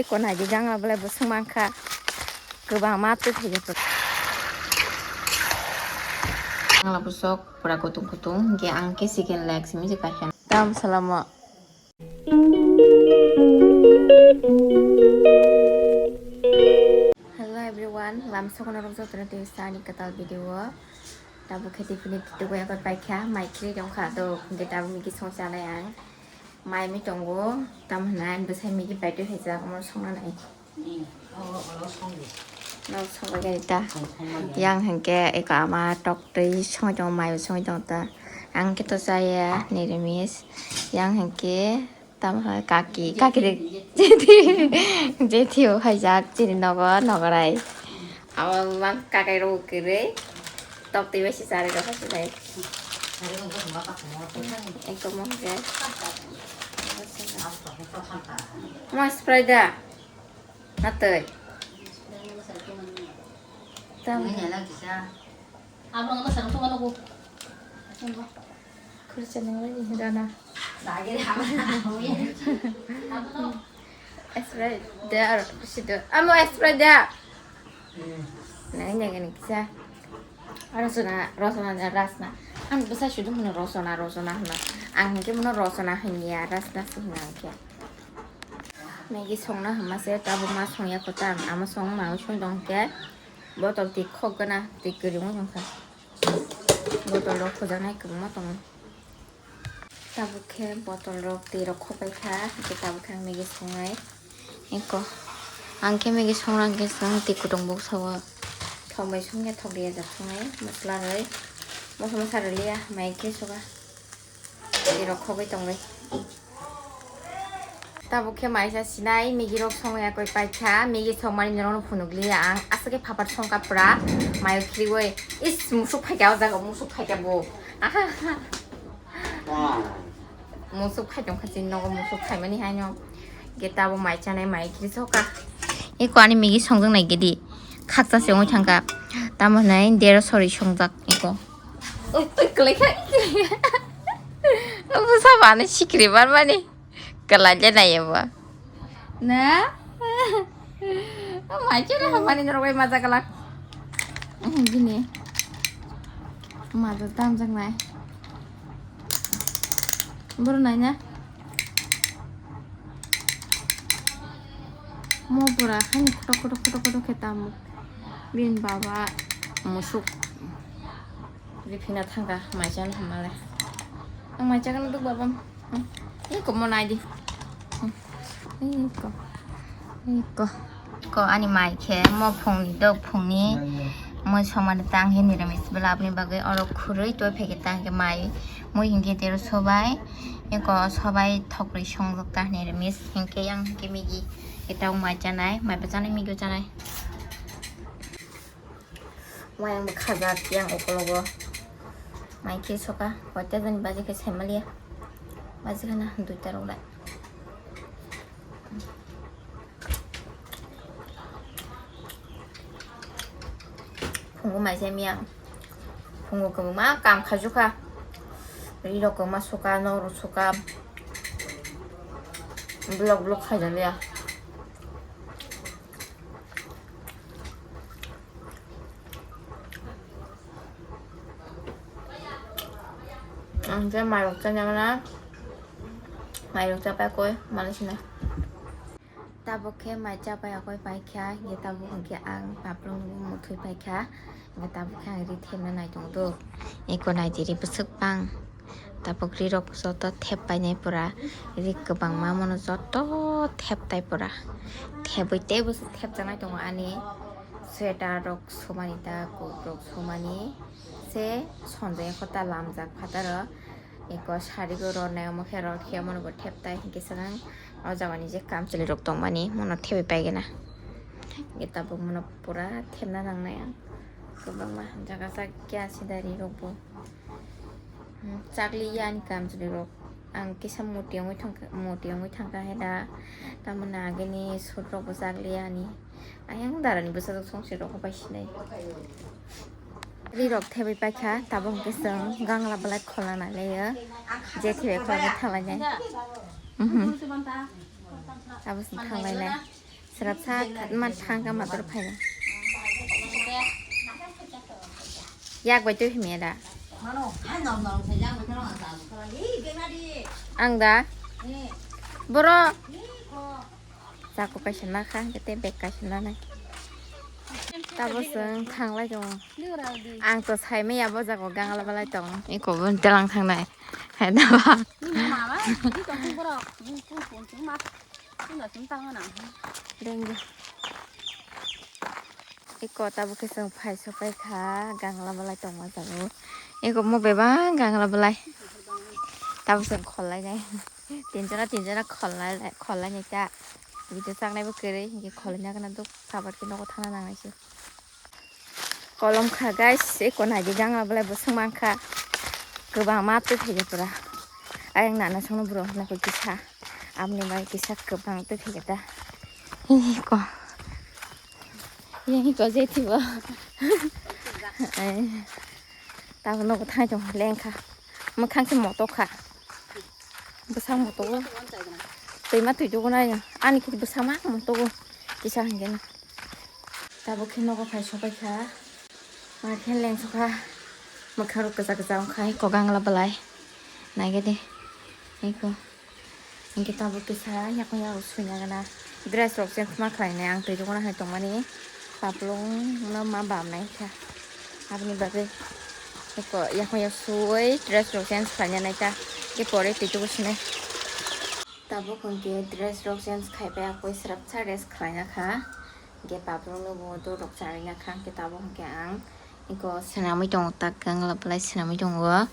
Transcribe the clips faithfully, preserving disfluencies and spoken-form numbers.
Eko naidi gangla belai bwswk mankha. Kwbangma twi thaijakha. Gangla bwswk pura kutung kutung. Hwnkhe ang khe second leg simi se kaisa. Tam salamo. Hello everyone, lam sokono rok jotono tei sani kwtal video o. Tabuk khe tiffin ni twi twi bai paikha, mai khri tongkha, do hwnkhe tabuk migi song chanai ang. Mai mi tongo, tam hwnai ang bwsai migi paitwi haijak, omo songna nai. Nok songna gari ta. Yang hwnkhe eko ama tok twi songwi tongo, mai songwi tongo ta. Ang khe to chaya, niramis. Yang hwnkhe Tamo hai kaki, kaki de. Jethi, jethi o khaijak chini nogo, nogorai. Abo mang kakai rok kwrwi. Tok twi bai se chari rok hai sinai. Ekdom mo hwnkhe. Mo Sprite da? Na twi? Tam. Abo no sa rok to mano ko. Khurcha nang lai rana. Sprite da aro sido. Amo Sprite da. Nang nang ni kisa. Rosona, Rosona da Rasna. Ang bwsa sudu mano Rosona, Rosona hwna. Ang hwnkhe mano Rosona hwnya, Rasna se hwna hwnkhe. Maggie songna hwnma se tabuk ma songya kota ang. Amo song ma song dong khe botol twi khok gana twi kwrwi wng tong kha. Botol rok hujaknai kwbangma tongo. Tabuk khe botol rok twi rok khopai kha, hwnkhe tabuk khe ang Maggie songnai. Eko ang khe Maggie songna hwnkhe swkang twi kutung buksa o thok bai songya thok rijak songnai, mwsla rwi moso mosa rwliya, mai khe soga twi rok khogwi tongwi. Tabuk khe maisa sinai Maggie rok songya koi paikha, Maggie songmani norokno phunukliya ang, aswk khe phapar songkha pura mayo khiriwi. Is, musuk phaikha o jaga, musuk phaikha bo. Aha, aha. Musuk phai tongkha chini nogo, musuk phaimani haino. Ge tabuk mai chanai mai khiri sokha. Eko ani Maggie songjak nai gidi. Khaksa se wngwi thangkha. Tamo hwnai dera sori songjak eko. Oi, oi, kwlai kha. Bwsa bani sikri barmani. Kwlai le nai abo. Na? O mai chwla hamani norok bai maja kwlak. Bini maja tamjak nai. Boro nai na. Mo pura hani kotok kotok kotok kotok khe tamo. Bini baba musuk. Riphina thangkha mai chana hamale. Ang mai chakano duk babam. Iko mo nai di. Iko. Iko. Ko ani mai khe mo phungni dok phungni. Moi somani tang he niramis bela aboni bagwi oro khurui toi phege tang khe mai. Moi hinkhe tero sobai. Iko sobai thokri songjak ta niramis. Hinkhe yang hinkhe migi. Etau mai chanai, mai bachanai migi chanai. Wayang bo khajak yang ukologo. Mai khe soka, hoite jani baji khe saimaliya. Baji khana duita rok lai. Phungo mai saimiya. Phungo kwbangma kam khaijukha. Ri rok kwbangma soka, nok rok soka. Blok blok khaijaliya. Ang je mairok chana gana, mairok chapai koi mani sinai. Tabuk khe mai chapai akoi paikha, hingke tabuk hingke ang paplung muthoi paikha, hingke tabuk khe ang ri thepna nai tongo do. Eko nai di ri bwswk bang. Tabuk ri rok joto thep painai pura, ri kwbangma mono joto thep tai pura, thebwi teibo se thepjaknai tongo ani sweater rok sumani ta, coat rok sumani se sonjak ekho ta lamjak phataro, eko sari go rw nai omo khe rw khe omo no bo thep tai hinkhe swkang o jaga ni je kamchwlwi rok tongmani mono thebwi paigena, hinkhe tabuk mono pura thepna nangnai ang kwbangma jaga jak khe asidari rok bo. Hmm, chakli ya ani kamchwlwi rok. Ang kisa moti wngwi thangkha, moti wngwi thangkha hai da. Tamoni agini suit rok bo chakli ya ani. Ayang dara ni bwsajwk songsi rok bai sinai. Ri rok thebwi paikha, tabuk hwnkhe chwng gangla belai khola nai le o. Je thebwi khwlai thanglai nai. Mhm. Tabuk chwng thanglai nai. Srapsa khatma thangkha mator phaina. Yak bai twi himya da. Ang da. Boro. Chako kaisa nakha, hwnkhe tei bag kaisa nanai. Tabo chwng thanglai tongo. Ang to saimaya bo jago gangla balai tongo. Eko bo dalang thangnai. Hai da ba. Dengge. Eko tabo khe chwng phai sopai kha, gangla balai tongma jago. Eko mo bebak gangla balai. Tabo chwng khollai nai. Tinjora, tinjora khollai, khollai nai ta. Video chaknai bo kwrwi, hinkhe khollai nai gana duk sabat khe nogo thana nangnai se. Kolom kha guys, eko naidi gangla balai bo swng mankha. Kwbangma twi phaikha pura. Ayang nana songno bro hwnna koi kisa. Aboni bai kisa kwbang twi phaikha ta. Eko. Yang eko je thibo. Ai. Tabo nogo thai tong lengkha. Mwkhang se motok kha. Bwsang motogo. Twima twi tugo na ya. Ani khe bwsang ma motogo. Kisa hingeno. Tabo khe nogo phai sopai kha. Ma khe leng sokha. Mwkhang rok kwchak kwchak wngkha. Eko gangla balai. Naigede. Eko. Hingke tabuk kisa yakung yakung suina gana dress rok change ma khlainai ang twi dukano hai tongmani paplung no ma bamnai kha aboni bagwi eko yakung yak suwi dress rok change khlaina naikha hingke pore twi dugo sinai tabuk hingke dress rok change khaipai akoi srapsa rest khlaina kha. Hingke paprung no bo dodok charwi na kha, hingke tabuk hingke ang eko swnamwi tongo, tak gangla belai swnamwi tongo.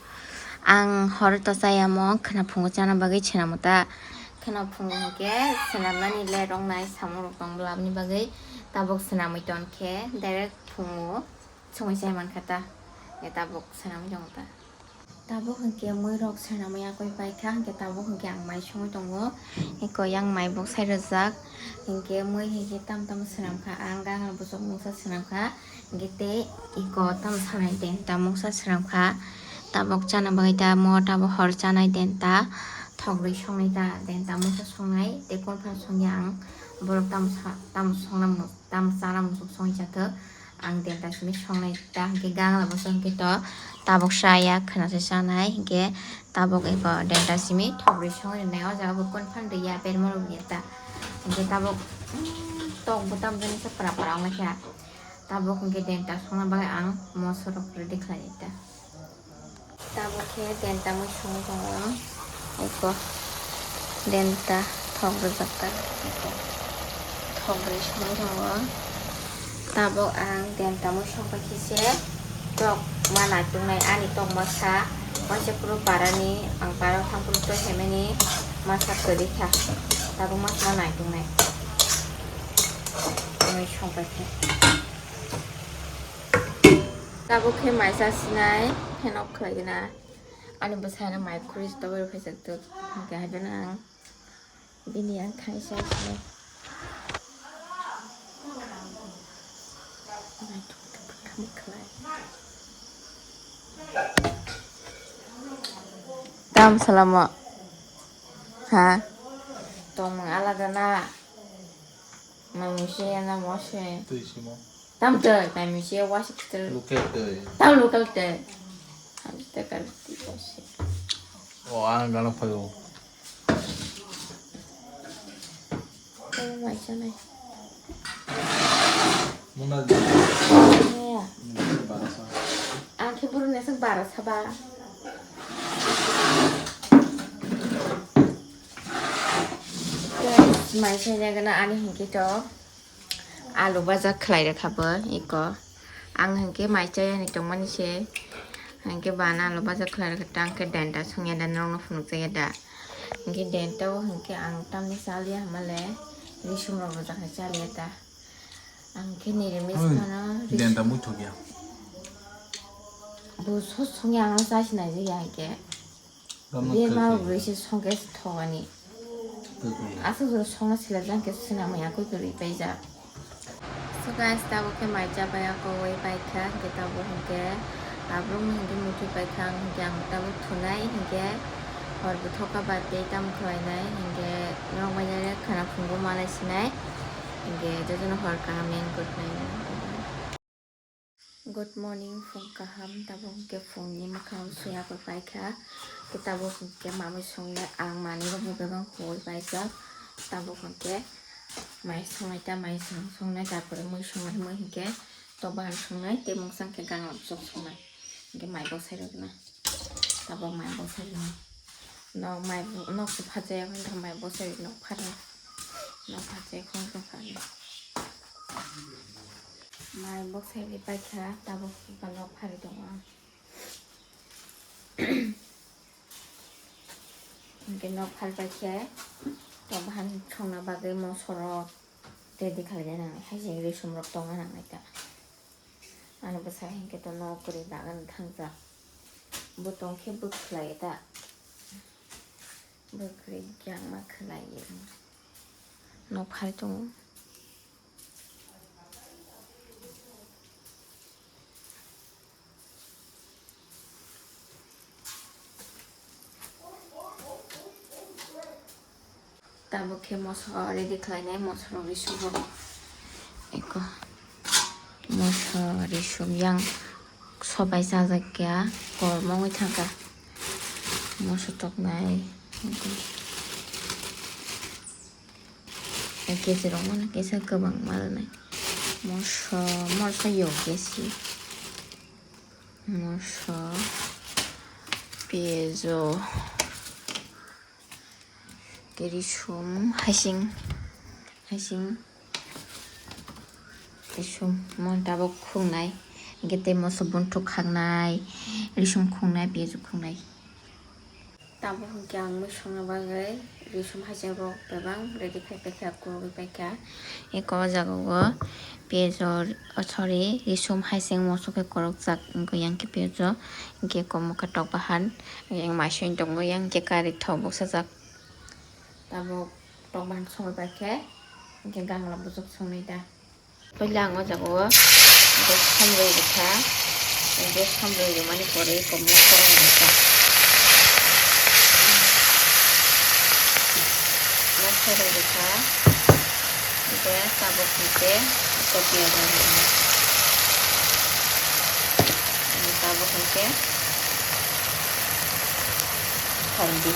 Ang horo ta chayamo, khwna phungo chana bagwi swnamo ta. Khwna phungo hingke swnamnani le roknai samung rok tong bwla, aboni bagwi tabuk swnamwi ton khe direct phungo songwi chai man kha ta. Hingke tabuk swnamwi tongo ta. Tabuk hingke mui rok swnamwi yakui paikha, hingke tabuk hingke ang mai songwi tongo. Eko yang mai bok sai rwjak, hingke mui hingke tam tam swnamkha, ang gangla bwswk mungsa swnamkha, hingke tei eko tam sanai denta mungsa swnamkha. Tabuk chana bagwi ta mo tabuk hor chanai denta, thok rwi songnai ta denta mungsa songnai, tei konphang songya ang borok tam sa-, tam songna mu-, tam chana musuk songwi chathok. Ang denta simi songnai ta hingke gangla bwswk hingke to tabuk chaya khwna se chanai hingke tabuk eko denta simi thok rwi songwi rwnai o jaga bo konphang rwya berma rwya ta hingke tabuk mm, tok bo tam jani se pra pra ongna khe tabuk hingke denta songna bagwi ang moso rok ready khlai ta. Tabuk khe denta mui songwi tongo. Eko denta thok rwjak ta. Eko thok rwi songwi tongo. Tabuk ang denta mui songpai khe se tok ma naituknai ani tok masa. Waisa phuru parani ang para thang phuru tei hemeni masa kwrwi kha. Tabuk ma ma naituknai. Mui songpai khe. Tabuk khe mai cha sinai, phenok khlai gana. Ani bwsano mai khuri se toboi rw phaisa tuk. Hingke hai phano ang bini ang thani cha sinai. Tam salamo. Ha? Tongmung alada na. Mai mui se ya na mo se. Twi simo. Tam twi, mai mui se ya wa se twi. Local twi. Tam local twi. Tam twi kar twi wa se. O, ang gana phaio. Tam mai se nai. Muna. Ya. Muna bara sa. Ang khe buru nesek bara sa ba. Mai chaya gana ani hingke to alu baja khlai rwkha bo eko ang hingke mai chaya ni tongmani se hingke bana alu baja khlai rwkha tang khe denta songya da norok no phunuk chaya da hingke denta o hingke ang tamni chaliya hamale risum rok rwjak hai chaliya ta ang khe nirimis phano risum. Denta muithok ya. Bo sos songya ang no chasi nai ya hingke. Tamo Bia ma thok ya. Rwisi songkhe thogani. Thok ya. Aswk jora songna sila jang khe swnamwi akwi kwrwi paijak. So guys, tabuk khe mai chabai ako wai paikha, hwnkhe tabuk hwnkhe abrung hwnkhe muthwi paikha, ang hwnkhe ang tabuk thunai, hwnkhe hor bwthoka ba tei tamo khlainai, hwnkhe norok bai nai khwna phungo malai sinai, hwnkhe Jotono hor kaham and good night. Good morning, phung kaham. Tabuk hwnkhe phungni mwkhang suya paikha. Khe tabuk hwnkhe mamui songnai, ang manwi rok bo bebak huwi paijak. Tabuk hwnkhe mai songnai ta, mai song-, songnai, tarpore mui songnai, mui hwnkhe tok bahan songnai, tei mungsa hwnkhe gangla bwswk songnai. Hwnkhe mai bwsai rwkna. Tabuk mai bwsai rwkna. Nok mai bo-, nok se phajak, hwnkhe mai bwsai rwkna phano. Nok phajak, hwnkhe phano. Mai bwsai rwi paikha, tabuk hwnkhe nok phari tongo. Hwnkhe nok phal paikhe, tok bahan songna bagwi mosorok ready khlaina nangnai, haising risum rok tongna nangnai ta. Ani bwsai hinkhe to nok kwrwi bagani thangjak. Bo tongkhe bwkhlai ta. Bwkhlai khe ang ma khlaiwi. Nok phai tongo. Tabuk khe moso ready khlainai, moso rok risum rok. Eko moso risum yang sobai chajak ya, kormo wngwi thangkha. Moso toknai. Kisa rok mano kisa kwbangma rwnai. Moso, moso yo kesi. Moso, piyajo, risum, haising, haising, risum, mo tabuk khungnai, hwnkhe tei moso bunthuk khaknai, risum khungnai, piyajo khungnai. Tabuk hwnkhe ang mui songna bagwi risum haising rok bebak ready khai paikha, kurugwi paikha. Eko o jaga o piyajo, oh, sorry, risum haising moso khe korokjak wngkha, yang khe piyajo, hwnkhe eko mokhe tok bahan, yang mai songwi tongo, yang khe kari thok bwsajak. Tabuk tok bahan songwi paikhe, hwnkhe gangla bwswk songnai da. Puila ang o jaga o gas samrwi rwkha, gas samrwi rwmani pore eko moso rwkha, moso rwkha, hwnkhe tabuk hwnkhe eko piyaj rwkha, tabuk hwnkhe haldi.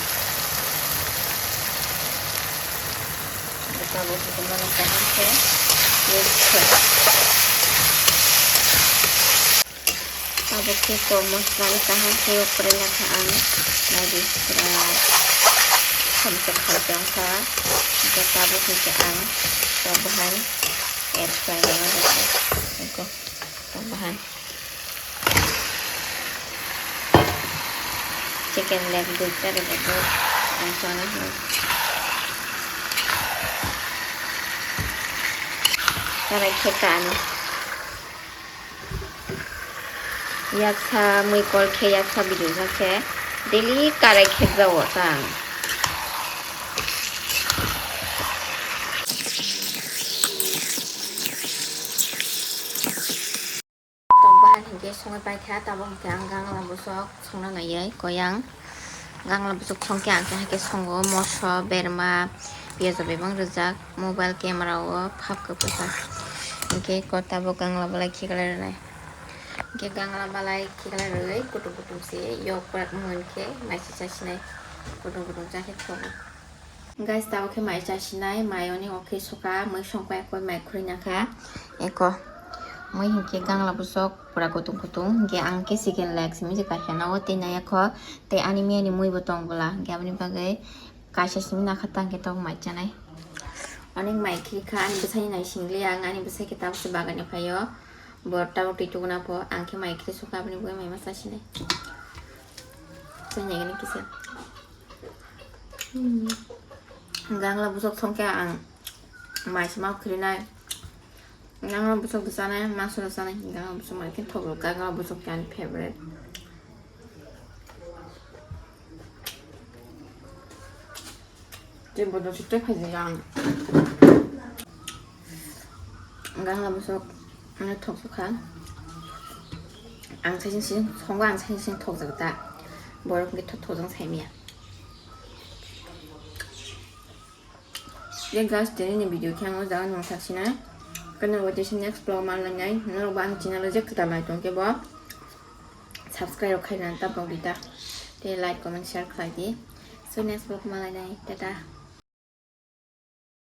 Tabuk hwnkhe mani kaham khe mix khlai. Tabuk khe kok moslani kaham khe yok kwrwi nakha ang. Naidi pura khamsa khalsa wngkha. Hwnkhe tabuk hwnkhe ang tok bahan add khlainai o jaga. Eko tok bahan. Chicken leg duita rwbago ang sana hwnwi. Karai khe kani. Yaksa mui kol khe yaksa bidui khe daily karai khek jao ta ang. Tok bahan hinkhe songwi paikha, tabuk hinkhe ang gangla bwswk songna naiwi koyang. Gangla bwswk songkhe ang khe haikhe songo moso, berma, piyaj rok bebak rijak, mobile camera o phap kwpwkha. Hinkhe ko tabuk gangla balai khiklai rwnai. Hinkhe gangla balai khiklai rwui kutung kutung se yok prak mwn khe mai se chasinai, kutung kutung chakhe thogo. Guys, tabuk khe mai chasinai, mai oni okhe soka, mui songpai koi mai khurui nakha. Eko mui hinkhe gangla bwswk pura kutung kutung, hinkhe ang khe chicken leg simi se kaisa nogo tei nai ekho, tei ani miyani mui bo tong bwla, hinkhe aboni bagwi kaisa simi nakha tang khe tok mai chanai. Onek mai khiri kha, ani bwsai nai singli ang, ani bwsai khe tabuk se bagani phaio, bo tabuk twi tuguna pho, ang khe mai khiri soka aboni bagwi mai ma chasinai. Chai nai gani kisa. Hmm. Gangla bwswk songkhe ang mai se ma khirinai. Gangla bwswk bo chanai, maso rok chanai, gangla bwswk mai khe thok rok, gangla bwswk khe ani favorite. Tei bodo se tei phaijak ang. Gangla bwswk ano thok sukha. Ang saiching saiching songo, ang saiching saiching thokjak ta. Borok hwnkhe thok thok jang saimanya. Tei guys, tini ni video khe ang o jaga nung thak sinai. Kano bo tei next vlog ma lainai. Norok bo ang channel o je kwtal nai tong khe bo subscribe rok khaina ta bok di ta. Tei like, comment, share khlai di. So next vlog ma lainai. Tata.